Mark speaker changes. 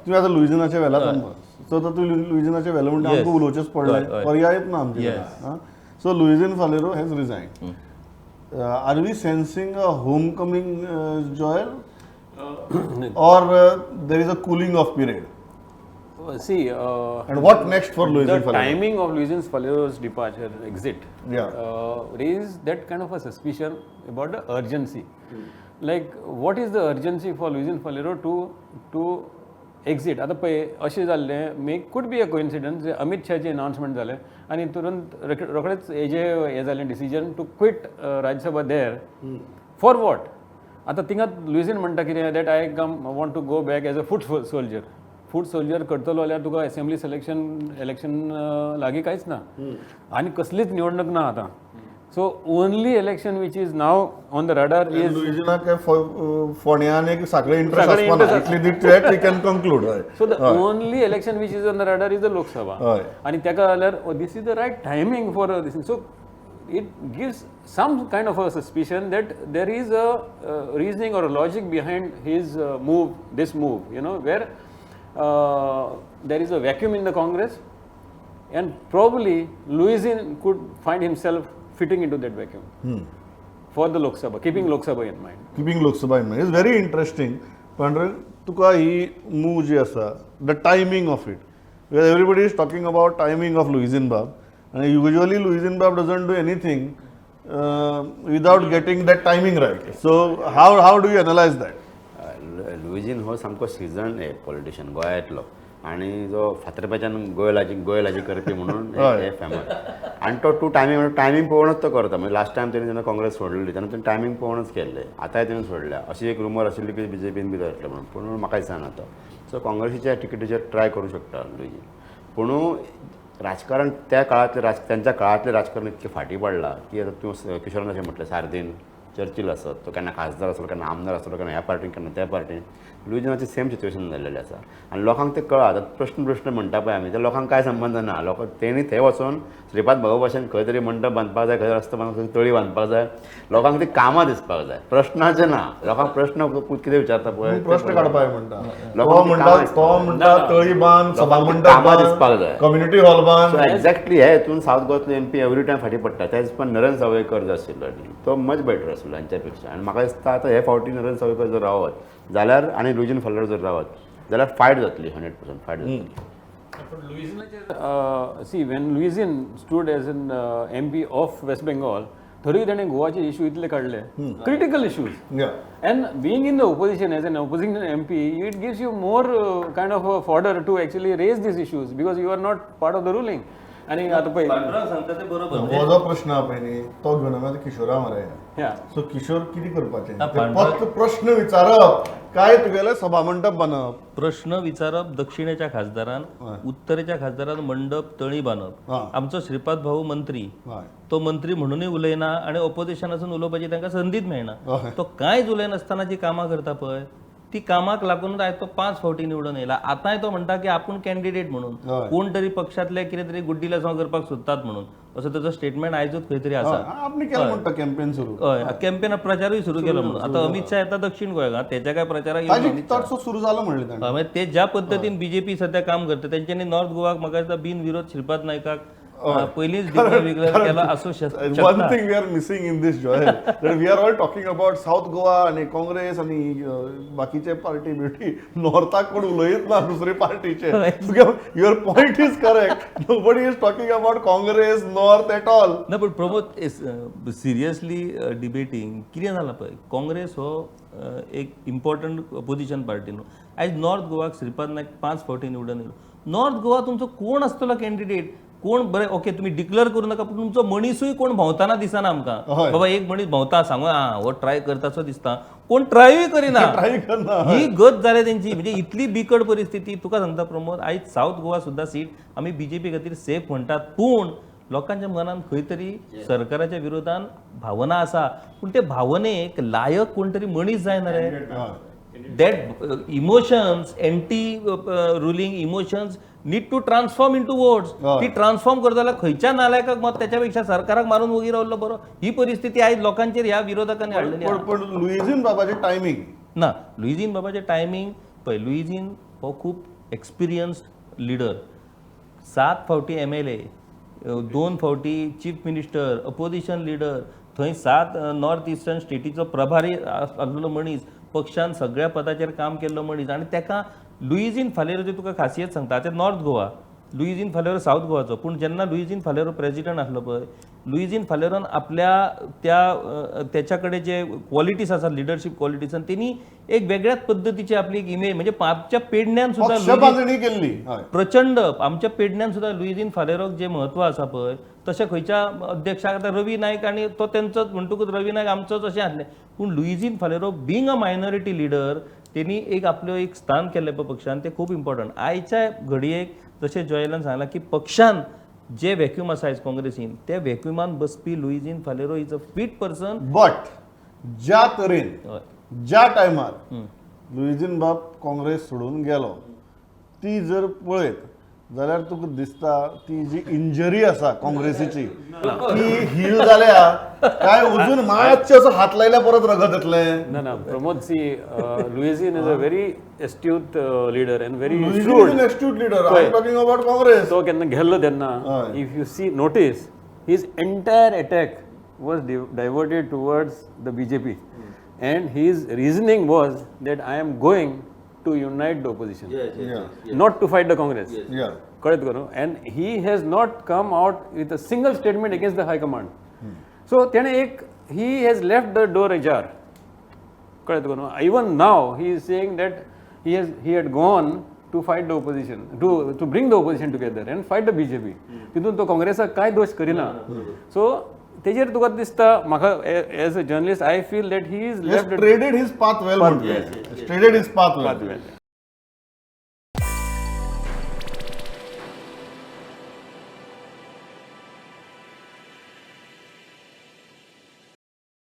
Speaker 1: तुवें आतां लुइजिनाचें व्हेलात आमकां. सो आतां तूं लुइजिनाचें व्हेलें म्हणटा, आमकां उलोवचेंच पडलें. पर्यायच ना आमचे. So Luizinho Faleiro has resigned. Are we sensing a home coming, Joel, or there is a cooling off period?
Speaker 2: See,
Speaker 1: And what next for
Speaker 2: the
Speaker 1: Luizinho Faleiro?
Speaker 2: Timing of Luizinho Faleiro's departure, exit, raised that kind of a suspicion about the urgency. Like, what is the urgency for Luizinho Faleiro to exit? आतां पळय, अशें जाल्लें, may could be a coincidence, Amit शहाचें announcement जालें आनी तुरंत रोखडेच हेजें हें जालें, decision to quit Rajya Sabha there. For what? आतां थिंगा लुइझीन म्हणटा कितें, that I come want to go back as a foot soldier. Foot soldier करतलो जाल्यार तुका असेंब्ली सिलेक्शन, इलेक्शन लागीं कांयच ना आनी कसलीच निवडणूक ना आतां. So only election which is now on the radar is
Speaker 1: लुइजिनाक काय फोंड्या आनी साखळे इंट्रस्ट
Speaker 2: साखळे
Speaker 1: आसपाना
Speaker 2: interest.
Speaker 1: इतली that we can conclude.
Speaker 2: So the only election which is on the radar is the Lok Sabha. आनी ताका जाल्यार this is the right timing for this. So it gives some kind of a suspicion that there is a reasoning or a logic behind his move, this move, where there is a vacuum in the Congress and probably Luizinho could find himself fitting into that vacuum for the Lok Sabha, keeping Lok Sabha in mind.
Speaker 1: Keeping Lok Sabha in mind is very interesting. पण तुका ही move जी आसा, the timing of it, because everybody is talking about timing of Luizinho बाब आनी usually Luizinho बाब doesn't do anything without getting that timing right. So how do you analyze that?
Speaker 3: लुइजीन हो सामको सिजन्ड politician गोंयांतलो आनी जो फातर्पेच्यान गोंय गोंय लागीं करपी म्हणून हे फेमस. आनी तो तूं टायमींग टायमींग पळोवनच तो करता. म्हणजे लास्ट टायम तेणी जेन्ना काँग्रेस सोडलेली तेन्ना तेणी टायमींग पळोवनच केल्लें. आतांय तेणी सोडल्या. अशी एक रुमर आशिल्ली की बीजेपीन बी वतले म्हणून, पूण म्हाका दिसना तो. सो काँग्रेसीच्या टिकेटीचेर ट्राय करूं शकता लुइजीन. पूण राजकारण त्या काळांतलें राज तेंच्या काळांतलें राजकारण इतकें फाटीं पडलां की आतां तूं किशोरान अशें म्हटलें, सार्दीन चर्चिल आसत, तो केन्ना खासदार आसलो, केन्ना आमदार आसलो, केन्ना ह्या पार्टीन, केन्ना त्या पार्टीन. लुइजिनाचें सेम सिच्युएशन जाल्लेलें आसा आनी लोकांक तें कळ्ळां. आतां प्रश्न प्रश्न म्हणटा पळय आमी, ते लोकांक कांय संबंद ना. लोक तेणी थंय वचोन श्रीपाद भाऊ भाशेन खंय तरी मंडप बांदपाक जाय, खंय रस्तो बांदपाक जाय, तळी बांदपाक जाय. लोकांक ती कामां दिसपाक जाय, प्रश्नाचें ना. लोकांक प्रश्न कितें विचारता पळय.
Speaker 1: प्रश्न काडपाक म्हणटा.
Speaker 3: लोकांक
Speaker 1: तो
Speaker 3: ती
Speaker 1: म्हणटा
Speaker 3: कामां
Speaker 1: तो
Speaker 3: दिसपाक.
Speaker 1: म्हणटा तळी बांद, सभा
Speaker 3: लोकांक ती
Speaker 1: मंडप
Speaker 3: कामां दिसपाक
Speaker 1: बांद,
Speaker 3: जाय.
Speaker 1: कम्युनिटी हॉल बांद.
Speaker 3: सो एक्झॅक्टली हे हितून सावथ गोवातलो एमपी एवरी टायम फाटीं पडटा. त्याच पण नरेंद्र सावयकर जो आशिल्लो न्ही, तो मच बेटर आशिल्लो हांच्या पेक्षा. आनी म्हाका दिसता आतां हे फावटी नरेंद्र सावयकर जर रावत जाल्यार आनी लुइजीन फालेरो जर रावत जाल्यार फायट जातली, 100% फायट जातली.
Speaker 2: पण लुइजिनाचेर, see, when Luizinho stood as an MP of West Bengal, तरी ताणें गोवाचे इश्यू इतले काडले, critical issues. And being in the opposition, as an opposition MP, it gives you more kind of a fodder to actually raise these issues because you are not part of the ruling. आणि आता पळय
Speaker 4: पांडुरंग सांगता ते बरोबर.
Speaker 1: हो जो प्रश्न आहा पळय न्ही, तो घेवन आमी आतां किशोरा मरे. सो किशोर, कितें करपाचें?
Speaker 4: ना,
Speaker 1: ते
Speaker 4: पांडुरंग-
Speaker 1: फक्त प्रश्न विचारप काय तुगेलें सभा मंडप बांदप?
Speaker 4: प्रश्न विचारप दक्षिणेच्या खासदारान, उत्तरेच्या खासदारान मंडप, तळी बांदप. आमचो श्रीपाद भाऊ मंत्री, तो मंत्री म्हणूनय उलयना आनी ऑपोजिशनासून उलोवपाची तांकां संदीच मेळना. तो कांयच उलयनासतना जी कामां करता पळय, ती कामाक लागून आयज तो पांच फावटी निवडून येयला. आतांय तो म्हणटा की आपूण कॅन्डिडेट म्हणून. कोण तरी पक्षांतले कितें तरी गुड्डी लसांव करपाक सोदतात म्हणून, असो ताचो स्टेटमेंट आयजूच खंय तरी आसा.
Speaker 1: आपणे केलें म्हणटा कॅम्पेन सुरू.
Speaker 4: हय, कॅम्पेन, प्रचारूय सुरू केलो म्हणून. आतां अमित शाह येता दक्षिण गोंयाक, तेच्या काय प्रचाराक येवन
Speaker 1: ताजी
Speaker 4: अमित शाह.
Speaker 1: चडसो सुरू जालो म्हणलें ताणें.
Speaker 4: हय, मागीर ते ज्या पद्दतीन बीजेपी सध्या काम करता, तेंच्यांनी नॉर्थ गोवाक म्हाका दिसता बिन विरोध श्रीपाद नायकाक पयलींच डिक्लेअर विक्लेअर केला आसूं
Speaker 1: One
Speaker 4: शकता.
Speaker 1: thing we are missing in this, Joel, that we are all talking about South Goa आणि काँग्रेस आणि बाकीचे पार्टी बिर्टी. नॉर्थाक कोण उलयत ना दुसरे पार्टीचे. Your point is correct, nobody is talking about Congress North at all.
Speaker 4: ना, पण प्रमोद, सिरियसली डिबेटींग, कितें जालां पळय, काँग्रेस हो एक इम्पॉर्टंट ऑपोजिशन पार्टी न्हू. आयज नॉर्थ गोवाक श्रीपाद नायक पांच फावटी निवडून येयलो. नॉर्थ गोवा तुमचो कोण आसतलो कॅन्डिडेट, कोण? बरें, ओके, तुमी डिक्लेअर करूं नाका, पूण तुमचो मनीसूय कोण भोंवतना दिसना आमकां. बाबा एक मनीस भोंवता, सांगू आं हो ट्राय करतासो दिसता, कोण ट्रायूय करिना.
Speaker 1: ट्राय करना.
Speaker 4: ही गत जाल्या तेंची. म्हणजे इतली बिकट परिस्थिती. तुका सांगता प्रमोद, आयज सावथ गोवा सुद्दां सीट आमी बीजेपी खातीर सेफ म्हणटात, पूण लोकांच्या मनान खंय तरी सरकाराच्या विरोधान भावना आसा. पूण ते भावनेक लायक कोण तरी मनीस जायना रे. That emotions, anti ruling emotions need to transform into votes. ती ट्रान्सफॉर्म करता जाल्यार खंयच्या नालायकाक मत? त्याच्या पेक्षा सरकाराक मारून वगी रावल्लो बरो. ही परिस्थिती आयज लोकांचेर ह्या विरोधकांनी हाडलेली
Speaker 1: पण
Speaker 4: आहा.
Speaker 1: पण लुइझीन बाबाचे टायमिंग
Speaker 4: ना, लुइझीन बाबाचें टायमींग पळय, लुइझीन हो खूब experienced leader. सात फावटी एमएलए, दोन फावटी चीफ मिनिस्टर, अपोजिशन लिडर, थंय सात नॉर्थ इस्टर्न स्टेटीचो प्रभारी आसलेलो मनीस, पक्षान सगळ्या पदाचेर काम केल्लो मनीस. आनी तेका लुईझीन फालेरोची तुका खासियत सांगता. आतां नॉर्थ गोवा, लुईझीन फालेरो सावथ गोवाचो, पूण जेन्ना लुईझीन फालेरो प्रेजिडंट आसलो पळय, लुईझीन फालेरोन आपल्या त्या तेच्या कडेन जे क्वॉलिटीज आसात, लिडरशीप क्वॉलिटीज, आनी तेणी एक वेगळ्याच पद्दतीची आपली एक इमेज, म्हणजे आमच्या पेडण्यान सुद्दां
Speaker 1: पक्ष बांदणी केल्ली, हय.
Speaker 4: प्रचंड आमच्या पेडण्यान सुद्दां लुईझीन फालेरोक जे म्हत्व आसा पळय, तशें खंयच्या अध्यक्षाक. आतां रवी नायक आनी तो तेंचोच म्हणटकूच रवी नायक आमचोच अशें आसलें, पूण Luizinho Faleiro being a minority leader, तेणी एक आपल्यो एक स्थान केल्लें पळय पक्षान, तें खूब इम्पॉर्टंट. आयच्या घडयेक जशें जॉयलान सांगलां की पक्षान जे व्हॅक्यूम आसा आयज काँग्रेसीन, त्या व्हॅक्युमान बसपी Luizinho Faleiro is a fit person.
Speaker 1: But ज्या तरेन, ज्या टायमार लुईझीन बाब काँग्रेस सोडून गेलो, ती जर पळयत जाल्यार तुका दिसता ती जी इंजरी आसा काँग्रेसीची, ती हील जाल्या काय अजून मातशें असो हात लायल्यार परत रगत येतलें?
Speaker 2: ना ना, Pramod, see, Luizinho is a very astute leader and very
Speaker 1: Luizinho
Speaker 2: shrewd.
Speaker 1: Is an astute leader. I am talking about Congress.
Speaker 2: तो केन्ना गेल्लो तेन्ना,
Speaker 1: हय.
Speaker 2: If you see, notice, his entire attack was diverted towards the BJP, and his reasoning was that I am going to unite the opposition, not to fight the Congress. कळत करूं? And he has not come out with a single statement against the high command. So तेणें एक, he has left the door ajar. कळत करूं? Even now he is saying that he had gone to fight the opposition, to bring the opposition together and fight the BJP. तितून तो काँग्रेसाक कांय दोश करिना. So तेजेर तुका दिसता, म्हाका as a journalist I feel that he is left
Speaker 1: traded his path well म्हटलें, traded his path well.
Speaker 2: Well.